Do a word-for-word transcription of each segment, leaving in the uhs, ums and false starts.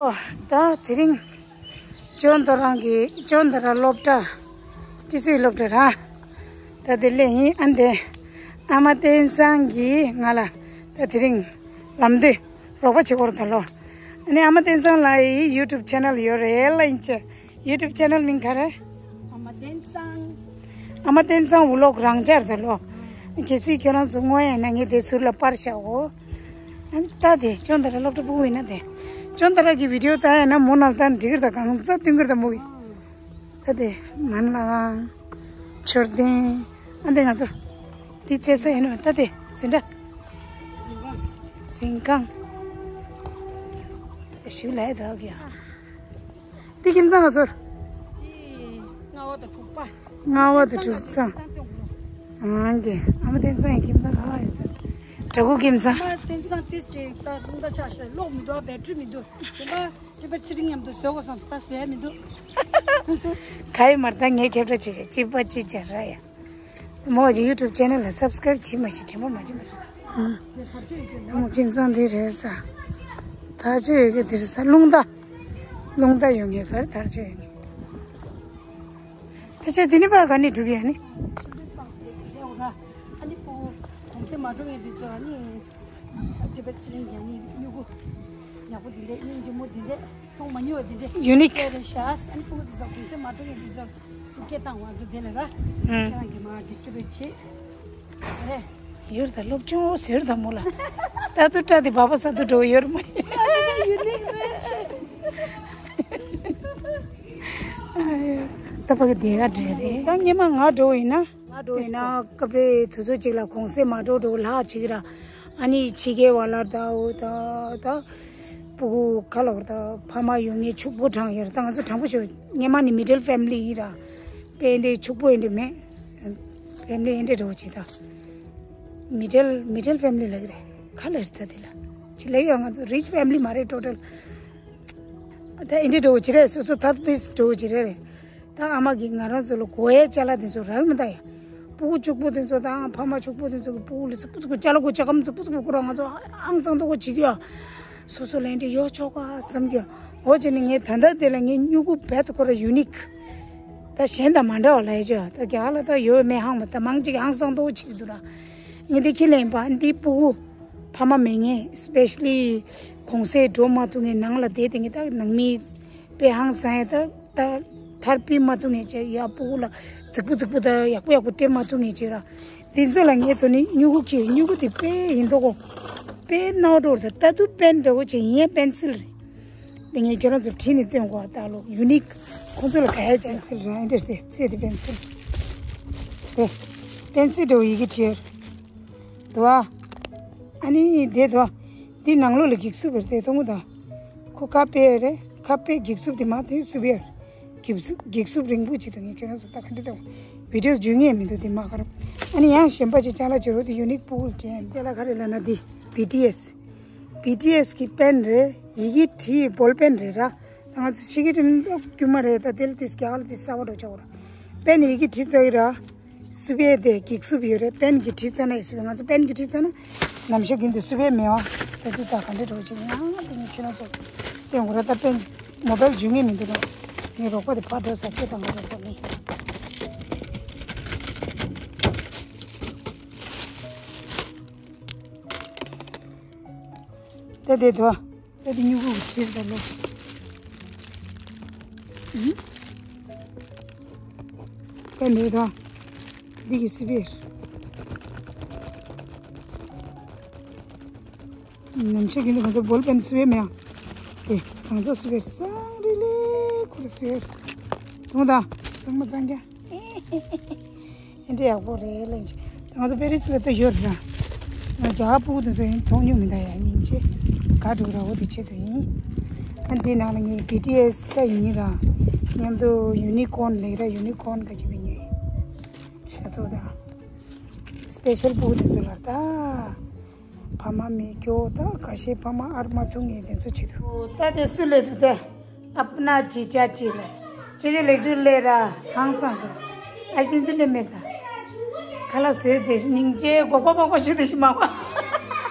ཨོ། ད་དེ་རིང་ཅོན་ཏ་རང་གི་ཅོན་ཏ་ར་སློབ་གྲྭ། ཏི་སི་སློབ་གྲྭ་ར། ད་དེ་ལས་ཡིན་ཨ་འདི། ཨ་མ་བསྟན་བཟང་གིས་ང་ལ་ད་དེ་རིང་ལམ་སྟོན་རོགས་པ་བྱེད་སྐོར་ད་ལོ། ཨ་ནི་ཨ་མ་བསྟན་བཟང་ལགས་ཡི་ཡུ་ཊུབ་ཆེ་ནལ་ཡོད་རེད་ལ་ཡིན་ཅེ། ཡུ་ཊུབ་ཆེ་ནལ་མིང་ག་རེ། ཨ་མ་བསྟན་བཟང་། ཨ་མ་བསྟན་བཟང་ཝི་ལོག་རང་འཇགས་ད་ལོ། གལ་སྲིད་ཁྱོད་རང་ཚོ་དངོས་ཡིན་ན་ངས་དེ་ཟུར་ལ་པར་བཞག་གོ། ཨ་ནི་ད་དེ་ཅོན་ཏ་ར་སློབ་གྲྭ་སྤུ་གུ་ཡིན་ན་དེ། ཅོན་ཏ་ར་གི་བི་ཌིའོ་ལྟ་ཡ་ན་མོ་ནང་ལྟ་འགྲིག་གི་རེད་ད། གང་ཚ་བསྟུན་གི་རེད་ད་མོ་གི། ད་དེ་མན་ལའང་། མཆོད་རྟེན། ཨ་འདི་ང་ཚོ། འདི་རྩེ་ས་ཡིན་ནོ་ད་དེ་འཛིན་གྲྭ། འཛིན་ཁང་། དེ་ཞིག་ལས་ད་གི་ཡ། འདི་ཁྱིམ་ཚང་ང་ཚོར། འདི་ལྔ་བ་དང་དྲུག་པ། ལྔ་བ་དང་དྲུག་ཚང་། ཨང་གི་ཨ་མ་བསྟན་བཟང་ཡི་ཁྱིམ་ཚང་ག་བ་ཡོད་ས། དྲ་གུ་ཁྱིམ་ཚང་། ཨ་མ་བསྟན་བཟང་ཏིས་ཅིག་ད་རླུང་རྟ་ཆགས་ཤག་གློག་མི་འདུག་བེ་ཊི་རི་མི་འདུག་བྱས་པ་ཅི་པ་ཚེ་རིང་མཉམ་དུ་བཟོ་དགོས་བསམ་ད་བཟོ་ཡ་མི་འདུག་ག་ཡི་མར་ད་ངའི་ཁྱབ་བསྒྲགས་བྱེད་ཤག་ཅི་པ་ཅི་བྱ་ར་ཡ། མོ་གི་ཡུ་ཊུབ་ཆེ་ནལ་ལ་སབ་སི་ཀ་རེབ་བྱེད་མ་ཤེས་དྲན་པ་མ་བྱེད་མ་ཤེས། ཨ་མ་ཁྱིམ་ཚང་འདི་རེད་ས། ད་ཆོས་ཡོད་གི་འདིར་ས་རླུང་རྟ། རླུང་རྟ་ཡོད་ངེས་པར་དར་ཆོས་ཡོད་ངེས། ད་ཆོས་འདི་ནི་པར་ག་ནས་འགྲུབ་ཡ་ནི། ཨ་ནི་ཕོ་གོང་ཚེ་མ་འགྲོ་ངེས་འདི་ཚོ་ཨ་ནི། ཅི་པ་ཚེ་རིང་རྒྱ་ནི་སྨྱུ་གུ། ཡག་པོ་འདི་འདྲས་སྙིང་རྗེ་མོ་འདི་འདྲས་མཐོང་མ་མྱོང་བ་འདི་འདྲས། ཡུ་ནིག་སྐད་རེད་ཤག་ཨ་ནི་ཕྲུ་གུ་འདི་ཚོ་གུང་སེང་མ་འགྲོ་ཡི་འདི་ཚོ་ཚུར་སྐད་བཏང་བ་ཚོ་དེ་ལ་ར། ཨང་། ཁྱེད་རང་གི་མ་འདི་སྤྲོད་པའི་ཆེད། རེད། ཡུར་ད་སློབ་ཆུང་ཟེར་ད་མོ་ལ། ད་དུ་སྐྲ་དེ་བ་བ་ས་དུ་འགྲོ་ཡོད་མ་ཡིན། ཡུ་ནིག་རེད་ཆེ། ད་ཕ་གི་དེ་ག་འདྲ་རེད། ད་སྔོན་མ་ང་འགྲོ་ཡིན་ན། ང་འགྲོ་ཡིན་ན་སྐབས་རེ་དུས་ཚོད་ཅིག་ལ་གུང་སེང་མ་འགྲོ་འགྲོ་ལྷག་ཅིག་ར། ཨ་ནི་ཕྱི་རྒྱལ་བ་ལ་ད་འོ་ད་ད། སྤུ་གུ་ཁ་ལོར་ད་ཕ་མ་ཡོད་ངེས་ཕྱུག་པོ་དྲང་ཡོད་ད་ང་ཚོ་དྲང་པོ་ཞོ་སྔོན་མ་ནི་མི་ཌལ་ཕེ་མི་ལི་ཡིན་ར། དཔེ་འདྲའི་ཕྱུག་པོ་ཡིན་འདྲ་མེད། ཕེ་མི་ལི་ཡིན་འདྲ་འགྲོ་བྱེད་ད། མི་ཌལ་མི་ཌལ་ཕེ་མི་ལི་ལ་གི་རེད། ཁ་ལེར་ད་དེ་ལ་ཅི་ལ་ཡོད་ང་ཚོ་རིཆ་ཕེ་མི་ལི་མ་རེད་ཊོ་ཊལ། ད་ཨིན་འདྲ་འགྲོ་བྱེད་རེད་སོ་སོ་ཐབས་པིས་འགྲོ་བྱེད་རེད་རེད། ད་ཨ་མ་གིས་ང་རང་ཚོ་ལ་གོ་ཡའི་ཅ་ལག་དེ་ཚོ་རག་མི་ད་ཡ། སྤུ་གུ་ཕྱུག་པོ་དེ་ཚོ་དང་ཕ་མ་ཕྱུག་པོ་དེ་ཚོ་གི་སྤུ་གུ་ལ་ཙིག་པུ་ཙིག་པུ་ཅ་ལག་གོ་ཅ་ཀམ་ཙིག་པུ་ཙིག་པུ་ཁོ་རང་ང་ཚོ་ཨང་གཙང་ཏོག་གོ་བྱེད་ཀྱི་ཡ། སོ་སོ་ལན་དེ་ཡོ་ཆོག་ག་བསམ་གྱི་ཡ། འོ་བྱས་ནས་ངས་ད་ལྟ་དེ་ལ་ངའི་སྨྱུ་གུ་བེད་ཁོ་ར་ཡུ་ནིག་ད་གཞན་དང་མ་འདྲ་བ་ལ་ཡ་ཅོ་ད་རྒྱ་ལ་ད་ཡོད་མེད་ཧང་མ་ད་མང་ཅིག་ཨང་གཙང་ཏོག་གོ་བྱེད་ཀྱི་འདུག་ར། ངས་འདི་ཁྱི་ལེན་པ་འདི་སྤུ་གུ་ཕ་མ་མེད་ངེས་སི་པེ་ཤ་ལི་གུང་སེང་འགྲོ་མ་ཐུབ་ངེས་ནང་ལ་བསྡད་དེ་ངས་ད་ནང་མི་དཔེ་ཧང་སང་ཡ་ད། ད་ཐར་པི་མ་ཐུང་ངེས་ཅེ་ཡ་སྤུ་གུ་ལ་རྫིག་པོ་རྫིག་པོ་ད་ཡག་པོ་ཡག་པོ་སྤྲད་མ་ཐུང་ངེས་ཅེ་ར། དེ་ཚོ་ལ་ངས་དོ་ནི་སྨྱུ་གུ་ཁྱེར་སྨྱུ་གུ་དེ་དཔེ་ཡིན་མདོག་གོ་དཔེ་ནག་འགྲོ་ར་ད་ད་དུ་པེན་འདྲ་བོ་ཅེ་ཡིན་ཡ་པེན་སིལ་རེད། དེ་ངས་ཁྱོད་རང་ཚོ་བྲིས་ནས་སྟོན་གོ་ད་ལོ་ཡུ་ནིག་ཁོང་ཚོ་ལ་ག་ཡ་ཅེ་པེན་སིལ་ར་ཨེ་འདྲ་སེ་ཚེ་དེ་པེན་སིལ་དེ་པེན་སིལ་འདྲ་བོ་ཡི་གེ་བྲིས་ཡོད་རེད། དུ་བ། ཨ་ནི་དེ་དུ་བ། འདི་ནང་ལོགས་ལ་འགྱིག་སུབ་རེད་དེ་མཐོང་གི་ད། ཁོ་ཁ་དཔེ་རེད་ཁ་དཔེ་འགྱིག་སུབ་དེ་མ་དེ་སུབ་ཡར། འགྱིག་སུབ་འགྱིག་སུབ་རིང་པོ་ཅིག་དུ་ངས་ཁྱོད་རང་ཚོ་ད་ག་འདྲ་དང་། བི་ཌིའོ་བརྗོད་ངེས་མི་འདུག་དེ་མ་ཁར། ཨ་ནི་ཡང་གཞན་པ་ཅིག་ཅ་ལག་ཅིག་རོ་དེ་ཡུ་ནིག་སྤུ་གུར་ཅན་ཅ་ལག་ག་རེ་ལབ་ན་འདི་བི་ཊི་ཨེས། བི་ཊི་ཨེས་གི་པེན་རེད་ཡི་གེ་བྲིས་བོལ་པེན་རེད་ར། ད་ང་ཚོ་ཕྱི་གི་དྲིན་ལོག་རྒྱུ་མ་རེད་ད་དེ་ལ་དེ་སྐྱ་ལ་དེ་གསར་པ་འགྲོ་ཆོག་ར། པེན་ཡི་གེ་བྲིས་ཚར་ཡི་ར། སུབ་ཡས་དེ་འགྱིག་སུབ་ཡོད་རེད། པེན་གྱིས་བྲིས་ཚར་ན་ཡི་སུབ་ཡས་ང་ཚོ་པེན་གྱིས་བྲིས་ཚར་ན་ནམ་ཞག་རྒྱུན་དུ་སུབ་ཡས་མེད་བ། ད་དེ་ད་ག་འདྲ་འགྲོ་ཆེ་ཡང་དེ་ངས་ཁྱོད་རང་ཚོ་སྟོན་དགོས་རེད། ད་པེན་མོ་བེལ་འཇུ་ངེས་མི་འདུག་ར། ངའི་རོགས་པ་དེ་ཕར་འགྲོ་ས་ཁྱེད་དང་ང་འགྲོ་ས་ནི། ད་དེ་དོ། ད་དེ་སྨྱུ་གུ་གི་ཕྱིར་ད་ལོ། ཨུ། ད་འདི་ད། འདི་གི་སི་པེར། ནམ་ཞིག་གི་འདི་ང་ཚོ་བོལ་པེན་སི་པེར་མེད་ཨ། དེ་གང་ཚ་སི་པེར་གཙང་རི་ལེ་ཁོ་ར་སི་པེར། དུང་ད་གཙང་མ་གཙང་རྐྱང་། ཨེ་འདྲ་ཡག་པོ་རེད་ལེ། ད་ང་ཚོ་པེ་རི་སི་ལ་ད་ཡོད་ར། ང་རྒྱ་གར་སྤུ་གུ་དེ་ཚོ་ཡིན་མཐོང་མྱོང་མི་འདུག་ཡ་སྙིང་རྗེ། ག་འགྲོ་ར་འོ་དེ་ཆེད་དུ་ཡིན། ཨ་འདི་ནང་ལ་ངའི་བི་ཊི་ཨེས་ད་ཡིན་ར། མཉམ་དུ་ཡུ་ནི་ཀོན་ལེགས་ར་ཡུ་ནི་ཀོན་ག་ཅི་བི་ཉོས། ཤ་ཚོ་ད། སི་པེ་ཤལ་སྤུ་གུ་དེ་ཚོ་ལ་ད། ཕ་མ་མེད་སྐྱོ་ད་ཁ་ཤས་ཕ་མ་ཨར་མ་ཐུག་ངེས་དེ་ཚོ་ཆེད་དུ། འོ་ད་དེ་སུ་ལས་དུ་དེ། ཨ་པ་ན་ཅི་ཅ་ཅི་ལ། ཅི་ཅི་ལེགས་གྲུབ་ལས་ར་ཧང་སང་སང་། ཨ་ཏིན་ཙི་ལས་མེར་ད། ཁ་ལག་བཟོས་དེ་སྙིང་རྗེ་སྒོག་པ་པག་པ་ཞིག་དེ་ཞིག་མང་བ།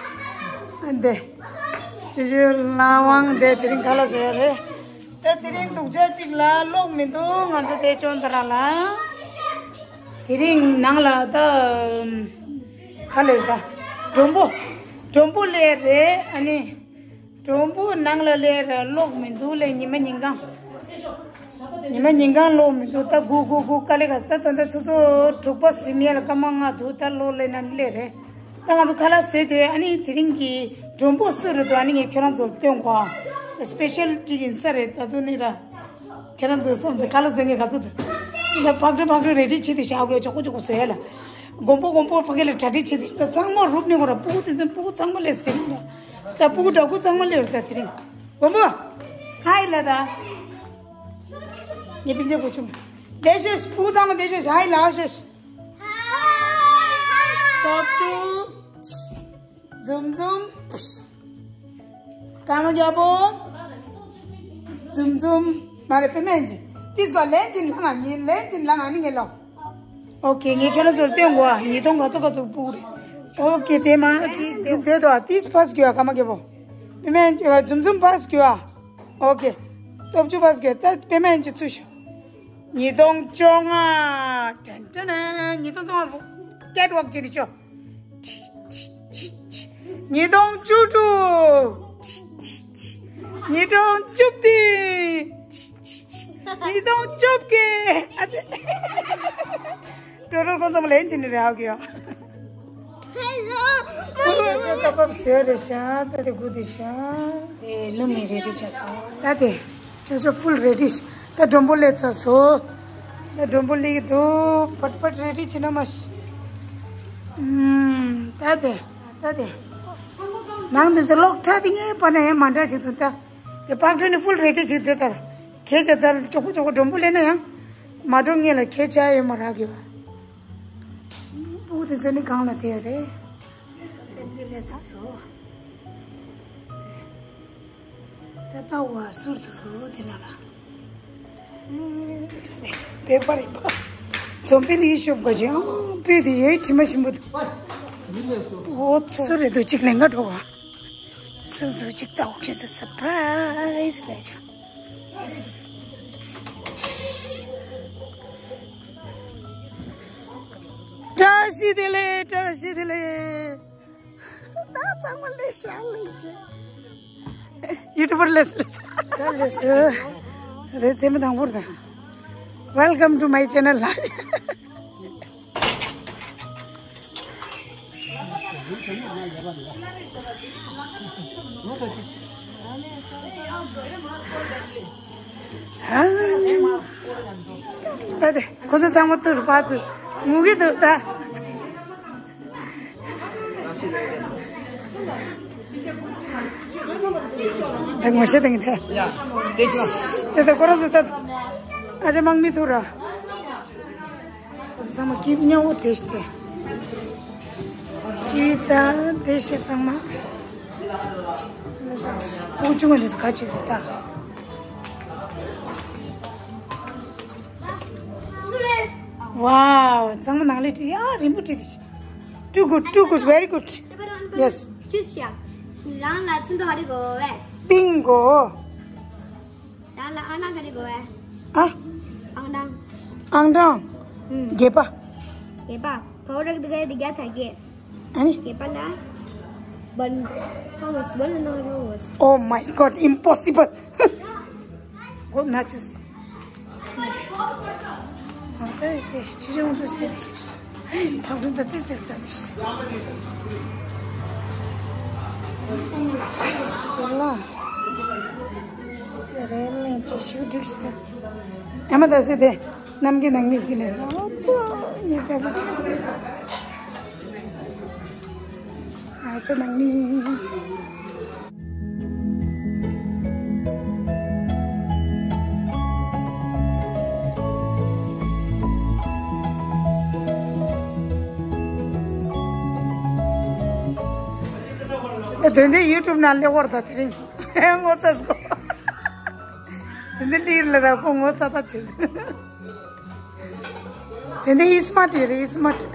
ཨ་འདི། ཞུ་ཞུ་ལ་དབང་དེ་དེ་རིང་ག་ལ་བཟོས་རེད། ད་དེ་རིང་སྡུག་ཅག་ཅིག་ལ་གློག་མི་འདུག་ང་ཚོ་དེ་ཅོན་ད་ར་ལ། དེ་རིང་ནང་ལ་ད་ག་ལེར་ད་མགྲོན་པོ། མགྲོན་པོ་ལེར་རེད། ཨ་ནི་མགྲོན་པོ་ནང་ལ་ལེར་གློག་མི་འདུག་ལེ། ཉི་མ་ཉིན་གང་ཉི་མ་ཉིན་གང་གློག་མི་འདུག་ད་སྒུག་སྒུག་སྒུག་དཀའ་ལས་ཁག་ད་ད་ད་ཚོ་ཚོ་དྲུག་པ་ཟིན་ཡ་ལ་སྐར་མ་ལྔ་འདུག་ད་གློག་ལེན་ན་ལེ་རེད། ད་ང་ཚོ་ཁ་ལག་བཟས་དུས་ཨ་ནི་དེ་རིང་གི་མགྲོན་པོ་སུ་རེད་འདུག་ཨ་ནི་ངས་ཁྱོད་རང་ཚོར་སྟོན་གོ་ཨ། སི་པེ་ཤལ་ཅིག་ཡིན་ས་རེད། ད་དུང་ནི་ར་ཁྱོད་རང་ཚོའི་སེམས་དེ་ཁ་ལག་བཟས་ངས་ག་ཚོད་དུ་ད་ཕག་གྲུ་ཕག་གྲུ་རེ་ཌི་བྱེད་དེ་བཞག་དགོས། ཅོག་པོ་ཅོག་པོ་བཟོ་ཡ་ལ་མགོན་པོ་མགོན་པོ་ཕ་གི་ལ་གྲ་སྒྲིག་བྱེད་དེ་ད་ཚང་མ་རུབ་ནས་གོ་ར། སྤུ་གུ་དེ་ཚོ་སྤུ་གུ་ཚང་མ་ལས་དེ་རིང་ལ་ད་སྤུ་གུ་འདྲ་སྐུ་ཚང་མ་ལས་ར། ད་དེ་རིང་མགོན་པོ་ཧའི་ལ་ད་ངས་སྤུན་ཀྱག་བུ་ཆུང་། བསྡད་ཤོག་སྤུ་གུ་ཚང་མ་བསྡད་ཤོག་ཧའི་ལ་ཤོག་སྟོབས་ཆུ། འཛུམ་འཛུམ། སྐར་མ་རྒྱལ་པོ། འཛུམ་འཛུམ། མ་རེད་པེ་མེན་ཅི། ཏིས་གོ་ལན་ཅིན་ལང་ང་ཉིན་ལན་ཅིན་ལང་ང་ནི་ངེ་ལོ། ཨོ་ཁེ། ངས་ཁྱོད་རང་ཚོར་སྟོན་གོ་ཨ། ཉིས་སྟོང་ག་ཚོད་ག་ཚོད་སྤུ་རེད། ཨོ་ཁེ། དེ་མ་ཅི་ཅི་དེ་དོ་ཨ། ཏིས་ཕ་སི་གོ་ཨ། སྐར་མ་རྒྱལ་པོ། པེ་མེན་ཅི་འཛུམ་འཛུམ་ཕ་སི་གོ་ཨ། ཨོ་ཁེ། སྟོབས་ཆུ་ཕ་སི་གོ་ད་པེ་མེན་ཅི་ཚུ་ཤོ། ཉིས་སྟོང་བཅོ་ལྔ། ཏན་ཏན། ཉིས་སྟོང་བཅོ་ལྔ་ལ་ཀེ་ཊི་ཝོག་བྱེད་དེ་ཆོག་ཉིས་སྟོང་བཅུ་དྲུག་ཉིས་སྟོང་བཅུ་བདུན། ཉིས་སྟོང་བཅོ་བརྒྱད། ཨ་ཙི། ཀྲོ་ཀྲོ་ཁོང་ཚོ་ལན་ཅི་ནི་རེ་ཧ་གི་ཡོད། ཀ་པབ་ཟེར་རེད་ཤག་ད་དེ་དགུ་དེ་ཤག་དེ་ནུ་མི་རེ་རེ་བྱས་སོང་། ད་དེ་ཅོ་ཅོ་ཕུལ་རེ་ཌི་ཤག་ད་མགྲོན་པོ་སླེབས་ཚར་སོང་། ད་མགྲོན་པོ་སླེབས་ཀྱི་འདུག་ཕཊ་ཕཊ་རེ་ཌི་བྱེད་ན་མ་ཤི། ཨུམ། ད་དེ་ད་དེ་ནང་དེ་ཚོ་གློག་ཁྲ་དེ་ངའི་པ་ན་ཡང་མ་འདྲ་བྱེད་འདུག་ད་དེ་ཕག་གྲུ་ནི་ཕུལ་རེ་ཌི་བྱེད་དེ་ད་ཁྱེད་ཅག་ད་ཅོག་པོ་ཅོག་པོ་མགྲོན་པོ་སླེབས་ན་ཡང་མ་འགྲོ་ངེས་ལ་ཁྱེད་ཅག་ཡོད་མ་རག་གི་བ། སྤུ་གུ་དེ་ཚོ་ནི་སྒང་ལ་བསྡད་ཡོད་རེད། ཕེ་མི་ལི་སླེབས་ཚར་སོང་། ད་ལྟ་བ་ཟུར་དུ་དེ་ན་ལ། པེ་པར་རིག་པ། འཛོམས་པའི་ལི་ཤོབ་ག་ཅིང་པེ་དེ་ཡའི་དྲི་མ་ཞིམ་པོ་འདུག་འོ་ཚོ་རེད་འདུག་ཅིག་ལེན་ག་འགྲོ་བ། སུ་འདུག་ཅིག་ལྟ་འོ་ཁྱེད་ཚོ་སར་པ་རའི་སི་ལས་ཆ། བཀྲ་ཤིས་བདེ་ལེགས། བཀྲ་ཤིས་བདེ་ལེགས། ད་ཚང་མ་ལས་ཤ་ལས་ཆེ། ཡུ་ཊུབ་པར་ལས་ལས། ད་ལས་སུ། རེད་དེ་མི་དང་པོར་ད། Welcome to my channel. ཨ་དེ་ཁོ་ཚོ་ཚང་མ་ཐུར་པ་ཚུར་ངུ་གི་འདུག་ད། ད་ངོ་ཤེས་དང་གི་དེ། དེ་ད་ཁོ་རང་ཚོ་ད། ཨ་ཅེ་དམག་མི་ཐུར་ར། ཚང་མ་སྐྱིབས་ཉོ་བོ་དེ་ཤི་སྟེ། ཅི་ད་དེ་ཤི་ཚང་མ། ཀུ་ཅུང་ངོ་ནི་ཁ་ཅིག་ད། Wow, ཚང་མ་ནང་ལས་བྲིས་ཡ་རིང་པོ་བྲིས་ཏེ། Too good, too good, very good. Yes. Choose བྱ། རང་ལ་ཚོན་མདོག་ག་རེ་དགོས་བས། Pink དགོས། རང་ལ་ཨང་གྲངས་ག་རེ་དགོས་བས། ཨ། ཨང་གྲངས། ཨང་གྲངས། ཨུམ། བརྒྱད་པ། བརྒྱད་པ། ཕོ་རག་དི་ག་དི་བརྒྱ་ཐག་བརྒྱད། ཨ་ནི། བརྒྱད་པ་ལ། བན། Rose, བན་ནོ་Rose. Oh my God, impossible. Go nachos. ཨ་ད་དེ་ཆུ་ཆུང་ཚོ་ཟེར་ཏེ། ཕག་གྲུ་འདི་ཙི་ཙི་ཙི་ཏེ། ལ། རེ་ལེན་ཅི་ཞུ་འགྲིག་ཤི་ད། ཨ་མ་ད་ཟེར་ཏེ། ནམ་གྱི་ནང་མི་ཞིག་ལས། ཨོ་ཙོ་ངའི་ཕེ་བ་རེད། ཨ་ཙི་ནང་མི། ད་དོན་དེ་ཡུ་ཊུབ་ནང་སླེབས་བར་ད་དེ་རིང་ངོ་ཚ་སོང་། དེ་འདི་ལིར་ལ་ད་ཁོ་ངོ་ཚ་ཚ་བྱེད། དེ་འདི་ཨིས་མ་ཏི་རེད། ཨིས་མ་ཏི།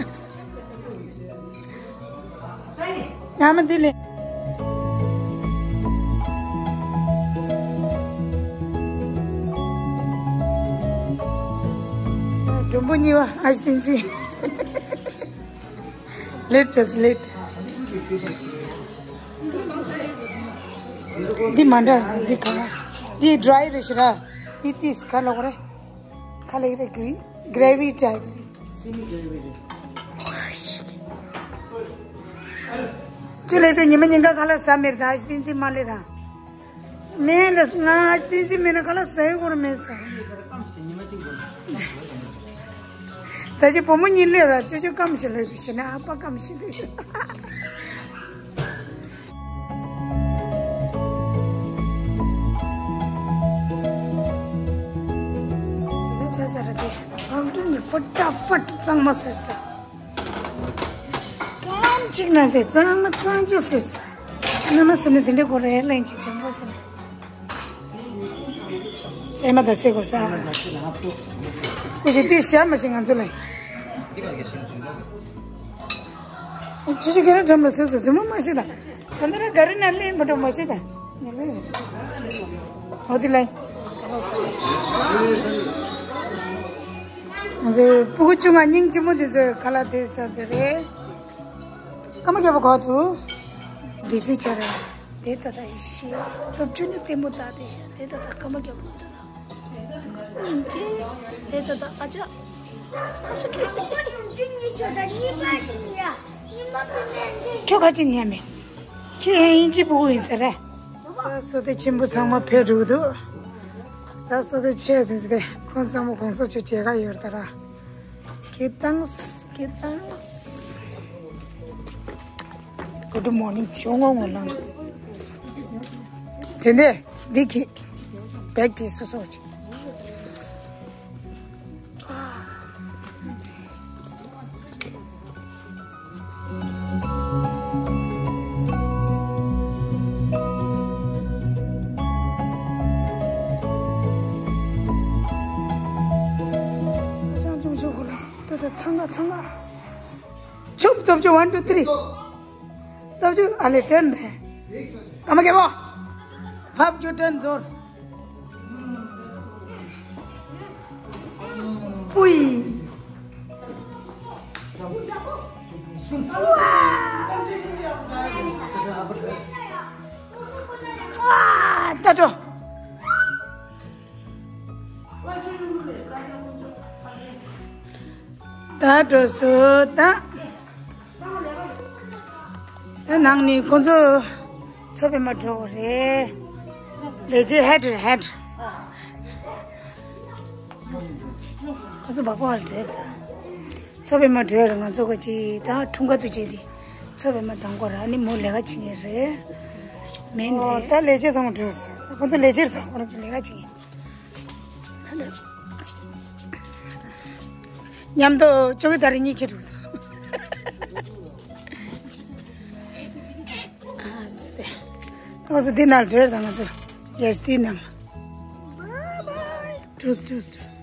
ཡ་མ་འདི་ལས། མགྲོན་པོ་གཉིས་པ་ཨ་ཞེ་བསྟན་འཛིན། ལེཊ་བྱས་ལེཊ། འདི་མ་འདྲ་རེད། འདི་ག་འདི་ཌི་རའི་རེད་ཤག་ར། འདི་ཏིས་ག་ལབ་དགོས་རེད། ག་ལབ་ཀྱི་རེད། གྷི་རེ་ཝི་ཊའིབ། ཅི་ལབ་དུས་ཉི་མ་ཉིན་གང་ཁ་ལག་ཟ་མེད་ད་ཨ་ཞེ་བསྟན་འཛིན་མ་ལབ་ར། མེད་ལ་ང་ཨ་ཞེ་བསྟན་འཛིན་མེད་ན་ཁ་ལག་ཟ་ཡི་དགོས་ར་མེད་ཟེར། ད་ཅི་བུ་མོ་གཉིས་སླེབས་ར་ཅོ་ཅོ་སྐམ་ཞིག་ལབ་དུས་བྱས་ན་ཨ་ཕ་སྐམ་ཞིག་ལབ། ཚ་ཚ་ར་དེ་རང་གྲོང་ནས་ཧྥ་ཏ་ཧྥ་ཏ་གཙང་མ་བཟོས་ས། སྐམ་གཅིག་ན་དེ་གཙང་མ་གཙང་ཅོ་བཟོས་ས། མནའ་མ་ཟེར་ན་དེ་འདྲ་དགོས་རེད། གླེང་ཅིག་འཇམ་པོ་ཟེར་ན། ཨེ་མ་ད་སེ་གོ་ས། ཀུ་ཤི་དེ་ཤ་མ་ཤི་ང་ཚོ་ལ། ཆུ་ཆུ་ཁྱེད་རང་འགྲམ་ལ་སོས་སོ་ཟིན་མོ་མ་ཤི་ད། ད་འདི་ར་ག་རི་ན་ལེན་མ་འགྲོ་མ་ཤི་ད། འོ་དེ་ལ། ང་ཚོ་སྤུ་གུ་ཆུང་ང་སྙིང་རྗེ་མོ་དེ་ཚོ་ག་ལ་དེ་ས་དེ་རེད། སྐར་མ་རྒྱབ་པ་གོ་དུ། བི་ཟི་ཆ་ར། དེ་ད་ད་ཡི་ཤེས། སྟོབས་ཆུ་ནི་ལྟད་མོ་ལྟ་དེ་ཤ་དེ་ད་ད་སྐར་མ་རྒྱབ་པ་ད་ད། ཅེ། དེ་ད་ད་ཨ་ཅག་ཨ་ཅག་གི་ཁྱོད་ག་ཅི་ཉན་མེད། ཁྱོད་ཡིན་གཅིག་པུ་ཡིན་ཟེར་རེད། ད་བསོད་བདེ་ཆེན་པོ་ཚང་མ་ཕེབས་འགྲོ་གི་འདུག་ད་བསོད་བདེ་ཆེ་དེ་ཟེར་ཏེ་ཁོང་ཚང་མ་གོང་ས་མཆོག་མཇལ་ཁ་ཡོད་རེད་ད་ར། ཁྱེད་དང་ཁྱེད་དང་། Good morning ཞོགས་ངོ་ངོ་ལངས། དེ་ནས་འདི་གི་བེག་དེ་སོ་སོ་ཅིག་ཤང་ཅུང་ཤོག་གོ་ལ་ད་ད་ཚང་ག་ཚང་ག་ཆུབ་སྟོབས་ཆུ་one two three། སྟོབས་ཆུ་ཨ་ལེ་ཏྲན་རེད། ཨ་མ་རྒྱལ་པོ། ཕབ་རྒྱུ་ཏྲན་ཟོར། པུའི། ཨ་ད་འགྲོ། ད་འགྲོ་སོ་ད། ད་ནང་ནས་ཁོ་ཚོ་མཚོ་པདྨ་འགྲོ་དགོས་རེད། ལས་བྱེད་ཧེད་རེད་ཧེད། ཁོ་ཚོ་བག་བག་ལ་བྲོས་ད། མཚོ་པདྨ་འགྲོ་ཡ་རེད། ང་ཚོ་ག་ཅི་ད་འཁྲུངས་སྐར་དུ་བྱས་ཏེ་མཚོ་པདྨ་གཏོང་དགོས་ར་ནི་མོ་ལས་ཀ་བྱེད་ངེས་རེད། མིན་ཨོ་རེད། ད་ལས་བྱེད་ཚང་མ་བྲོས་སོང་། ད་ཁོ་ཚོ་ལས་བྱེད་རེད་ད། ཁོ་རང་ཚོ་ལས་ཀ་བྱེད་ངེས། མཉམ་དུ་ཅོ་ཀི་ད་རེ་གཉིས་ཁྱེར་འགྲོ། ཨ་ཙི། ང་ཚོ་འདི་ནང་བྲོས་དང་ང་ཚོ་ཡར་འདི་ནང་། བྲོས་བྲོས་བྲོས།